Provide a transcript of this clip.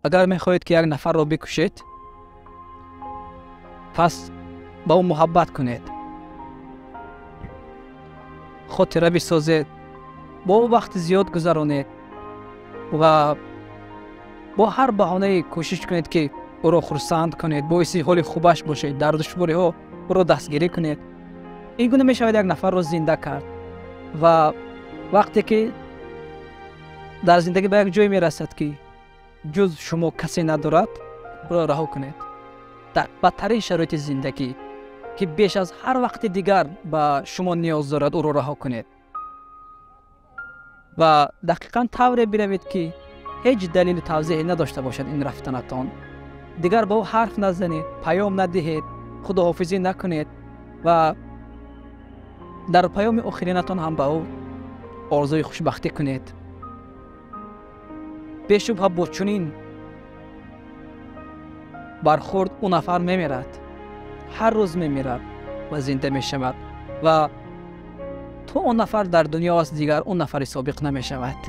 Агар мехоҳед, ки як нафарро бикушед, пас ба ӯ муҳаббат кунед, хотира бисозед, бо ӯ вақти зиёд гузаронед ва бо ҳар баҳонае кӯшиш кунед, ки ӯро хурсанд кунед, боиси ҳоли хубаш бошед, дар душвориҳо ӯро дастгирӣ кунед. Ин гуна мешавад як нафарро зинда кард. Ва вақте ки дар зиндагӣ ба як ҷое мерасад, ки ҷуз шумо касе надорад, ӯро раҳо кунед. Дар бадтарин шароити зиндагӣ, ки беш аз ҳар вақти дигар ба шумо ниёз дорад, ӯро раҳо кунед ва дақиқан тавре биравед, ки ҳеҷ далелу тавзеҳе надошта бошад ин рафтанатон. Дигар ба ӯ ҳарф назанед, паём надиҳед, худоҳофизӣ накунед ва дар паёми охиринатон ҳам ба ӯ орзуи хушбахтӣ кунед. Бешубҳа бо чунин бархӯрд ӯ нафар мемирад, ҳар рӯз мемирад ва зинда мешавад ва то он нафар дар дунё аст, дигар он нафари собиқ намешавад.